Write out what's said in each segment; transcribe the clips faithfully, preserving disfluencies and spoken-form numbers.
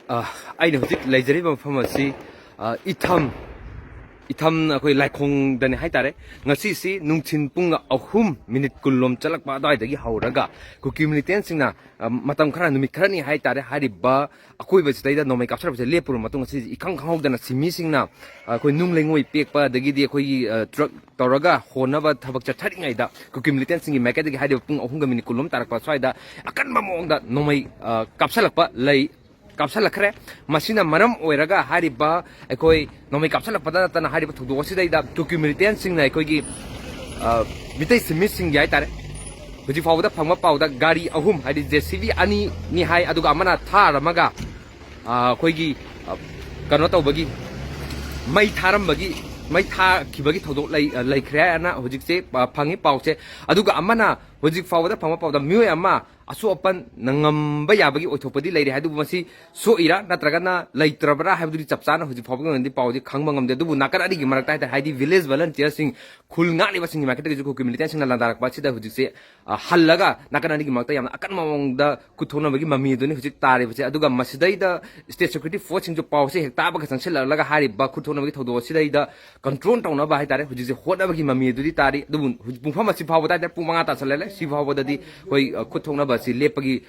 ꯑ, ꯑꯩꯅ ꯍꯧꯖꯤꯛ ꯂꯩꯖꯔꯤꯕ ꯃꯐꯝ ꯑꯁꯤ, ꯑ, ꯏꯊꯝ, ꯏꯊꯝ ꯑꯩꯈꯣꯏ ꯂꯥꯏꯈꯣꯡꯗꯅꯤ ꯍꯥꯏꯇꯥꯔꯦ꯫ ꯉꯁꯤꯁꯤ ꯅꯨꯡꯊꯤꯟ ꯄꯨꯡ ꯑꯍꯨꯝ ꯃꯤꯅꯤꯠ ꯀꯨꯟ ꯂꯣꯝ ꯆꯠꯂꯛꯄ ꯑꯗꯨꯋꯥꯏꯗꯒꯤ ꯍꯧꯔꯒ ꯀꯨꯀꯤ ꯃꯤꯂꯤꯇꯦꯟꯁꯤꯡꯅ, ꯑ, ꯃꯇꯝ ꯈꯔ, ꯅꯨꯃꯤꯠ ꯈꯔꯅꯤ ꯍꯥꯏꯇꯥꯔꯦ, ꯍꯥꯏꯔꯤꯕ ꯑꯀꯣꯏꯕꯁꯤꯗꯩꯗ ꯅꯣꯡꯃꯩ ꯀꯥꯞꯁꯤꯜꯂꯛꯄꯁꯦ ꯂꯦꯞꯄꯨꯔꯕ ꯃꯇꯨꯡ, ꯉꯁꯤꯁꯤ ꯏꯈꯪ ꯈꯪꯍꯧꯗꯅ ꯁꯤꯃꯤꯁꯤꯡꯅ, ꯑ, ꯑꯩꯈꯣꯏ ꯅꯨꯡ ꯂꯩꯉꯣꯏ ꯄꯦꯛꯄ, ꯑꯗꯒꯤꯗꯤ ꯑꯩꯈꯣꯏꯒꯤ, ꯑ, ꯇ꯭ꯔꯛ ꯇꯧꯔꯒ ꯍꯣꯟꯅꯕ ꯊꯕꯛ ꯆꯠꯊꯔꯤꯉꯩꯗ ꯀꯨꯀꯤ ꯃꯤꯂꯤꯇꯦꯟꯁꯤꯡꯒꯤ ꯃꯥꯏꯀꯩꯗꯒꯤ ꯍꯥꯏꯔꯤꯕ ꯄꯨꯡ ꯑꯍꯨꯝꯒ ꯃꯤꯅꯤꯠ ꯀꯨꯟ ꯂꯣꯝ ꯇꯥꯔꯛꯄ ꯁ꯭ꯋꯥꯏꯗ ꯑꯀꯟꯕ ꯃꯑꯣꯡꯗ ꯅꯣꯡꯃꯩ, ꯑ, ꯀꯥꯞꯁꯤꯜꯂꯛꯄ ꯂꯩ꯫ ꯀꯥꯞꯁꯤꯜꯂꯛꯈ꯭ꯔꯦ꯫ ꯃꯁꯤꯅ ꯃꯔꯝ ꯑꯣꯏꯔꯒ ꯍꯥꯏꯔꯤꯕ ꯑꯩꯈꯣꯏ ꯅꯣꯡꯃꯩ ꯀꯥꯞꯁꯤꯜꯂꯛꯄꯗ ꯅꯠꯇꯅ ꯍꯥꯏꯔꯤꯕ ꯊꯧꯗꯣꯛ ꯑꯁꯤꯗꯩꯗ ꯀꯨꯀꯤ ꯃꯤꯂꯤꯇꯦꯟꯁꯤꯡꯅ ꯑꯩꯈꯣꯏꯒꯤ, ꯑ, ꯃꯤꯇꯩ ꯁꯤꯃꯤꯁꯤꯡꯒꯤ ꯍꯥꯏꯇꯥꯔꯦ, ꯍꯧꯖꯤꯛ ꯐꯥꯎꯕꯗ ꯐꯪꯕ ꯄꯥꯎꯗ ꯒꯥꯔꯤ ꯑꯍꯨꯝ, ꯍꯥꯏꯗꯤ ꯖꯦ ꯁꯤ ꯕꯤ ꯑꯅꯤꯅꯤ ꯍꯥꯏ, ꯑꯗꯨꯒ ꯑꯃꯅ ꯊꯥꯔꯝꯃꯒ, ꯑ, ꯑꯩꯈꯣꯏꯒꯤ, ꯑ, ꯀꯩꯅꯣ ꯇꯧꯕꯒꯤ, ꯃꯩ ꯊꯥꯔꯝꯕꯒꯤ, ꯃꯩ ꯊꯥꯈꯤꯕꯒꯤ ꯊꯧꯗꯣꯛ ꯂꯩ-, ꯑ, ꯂꯩꯈ꯭ꯔꯦ ꯍꯥꯏꯅ ꯍꯧꯖꯤꯛꯁꯦ, ꯑ, ꯐꯪꯉꯤ ꯄꯥꯎꯁꯦ꯫ ꯑꯗꯨꯒ ꯑꯃꯅ ꯍꯧꯖꯤꯛ ꯐꯥꯎꯕꯗ ꯐꯪꯕ ꯄꯥꯎꯗ ꯃꯤꯑꯣꯏ ꯑꯃ ꯑꯁꯣꯛ ꯑꯄꯟ ꯅꯪꯉꯝꯕ ꯌꯥꯕꯒꯤ ꯑꯣꯏꯊꯣꯛꯄꯗꯤ ꯂꯩꯔꯦ꯫ ꯑꯗꯨꯕꯨ ꯃꯁꯤ ꯁꯣꯛꯏꯔꯥ ꯅꯠꯇ꯭ꯔꯒꯅ ꯂꯩꯇ꯭ꯔꯕ꯭ꯔꯥ ꯍꯥꯏꯕꯗꯨꯗꯤ ꯆꯞ ꯆꯥꯅ ꯍꯧꯖꯤꯛ ꯐꯥꯎꯕꯒꯤ ꯑꯣꯏꯅꯗꯤ ꯄꯥꯎꯗꯤ ꯈꯪꯕ ꯉꯝꯗꯦ꯫ ꯑꯗꯨꯕꯨ ꯅꯥꯀꯟ ꯑꯅꯤꯒꯤ ꯃꯔꯛꯇ ꯍꯥꯏꯇꯥꯔꯦ, ꯍꯥꯏꯗꯤ ꯚꯤꯂꯦꯖ ꯚꯣꯂꯟꯇꯤꯌꯔꯁꯤꯡ, ꯈꯨꯜ ꯉꯥꯛꯂꯤꯕꯁꯤꯡꯒꯤ ꯃꯥꯏꯀꯩꯗꯒꯤꯁꯨ ꯀꯨꯀꯤ ꯃꯤꯂꯤꯇꯦꯟꯁꯤꯡꯅ ꯂꯥꯟꯗꯥꯔꯛꯄ ꯑꯁꯤꯗ ꯍꯧꯖꯤꯛꯁꯦ, ꯑ, ꯍꯜꯂꯒ ꯅꯥꯀꯟ ꯑꯅꯤꯒꯤ ꯃꯔꯛꯇ ꯌꯥꯝꯅ ꯑꯀꯟꯕ ꯃꯑꯣꯡꯗ ꯈꯨꯠ ꯊꯣꯛꯅꯕꯒꯤ ꯃꯃꯤ ꯑꯗꯨꯅꯤ ꯍꯧꯖꯤꯛ ꯇꯥꯔꯤꯕꯁꯦ꯫ ꯑꯗꯨꯒ ꯃꯁꯤꯗꯩꯗ ꯁ꯭ꯇꯦꯠ ꯁꯦꯀ꯭ꯌꯨꯔꯤꯇꯤ ꯐꯣꯔꯁꯁꯤꯡꯁꯨ ꯄꯥꯎꯁꯦ ꯍꯦꯛ ꯇꯥꯕꯒ ꯆꯪꯁꯤꯜꯂꯛꯂꯒ ꯍꯥꯏꯔꯤꯕ ꯈꯨꯠ ꯊꯣꯛꯅꯕꯒꯤ ꯊꯧꯗꯣꯛ ꯑꯁꯤꯗꯩꯗ ꯀꯟꯇ꯭ꯔꯣꯜ ꯇꯧꯅꯕ ꯍꯥꯏꯇꯥꯔꯦ, ꯍꯧꯖꯤꯛꯁꯦ ꯍꯣꯠꯅꯕꯒꯤ ꯃꯃꯤ ꯑꯗꯨꯗꯤ ꯇꯥꯔꯤ꯫ ꯑꯗꯨꯕꯨ ꯍꯧꯖꯤꯛ ꯄꯨꯡꯐꯝ ꯑꯁꯤ ꯐꯥꯎꯕꯗ ꯍꯥꯏꯇꯥꯔꯦ, ꯄꯨꯡ ꯃꯉꯥ ꯇꯥꯁꯜꯂꯦ, ꯁꯤ ꯐꯥꯎꯕꯗꯗꯤ ꯑꯩꯈꯣꯏ, ꯑ, ꯈꯨꯠ ꯊꯣꯛꯅꯕ ꯑꯁꯤ ꯂꯦꯞꯄꯒꯤ,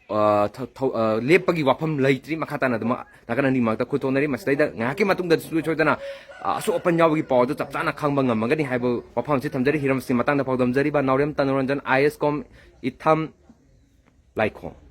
ꯑ, ꯊ-, ꯊꯧ-, ꯑ, ꯂꯦꯞꯄꯒꯤ ꯋꯥꯐꯝ ꯂꯩꯇ꯭ꯔꯤ꯫ ꯃꯈꯥ ꯇꯥꯅ ꯑꯗꯨꯝ ꯅꯥꯀꯟ ꯑꯅꯤꯃꯛꯇ ꯈꯨꯠ ꯊꯣꯛꯅꯔꯤ꯫ ꯃꯁꯤꯗꯩꯗ ꯉꯥꯏꯍꯥꯛꯀꯤ ꯃꯇꯨꯡꯗ ꯁꯨꯡꯁꯣꯏ ꯁꯣꯏꯗꯅ, ꯑ, ꯑꯁꯣꯛ ꯑꯄꯟ ꯌꯥꯎꯕꯒꯤ ꯄꯥꯎ ꯑꯗꯨ ꯆꯞ ꯆꯥꯅ ꯈꯪꯕ ꯉꯝꯃꯒꯅꯤ ꯍꯥꯏꯕ ꯋꯥꯐꯝ ꯑꯁꯤ ꯊꯝꯖꯔꯤ꯫ ꯍꯤꯔꯝ ꯑꯁꯤ ꯃꯇꯥꯡꯗ ꯄꯥꯎꯗꯝꯖꯔꯤꯕ ꯅꯥꯎꯔꯦꯝ ꯇꯅꯨꯔꯟꯖꯟ, ꯑꯥꯏ ꯑꯦꯁ ꯀꯣꯝ, ꯏꯊꯝ, ꯂꯥꯏꯈꯣꯡ꯫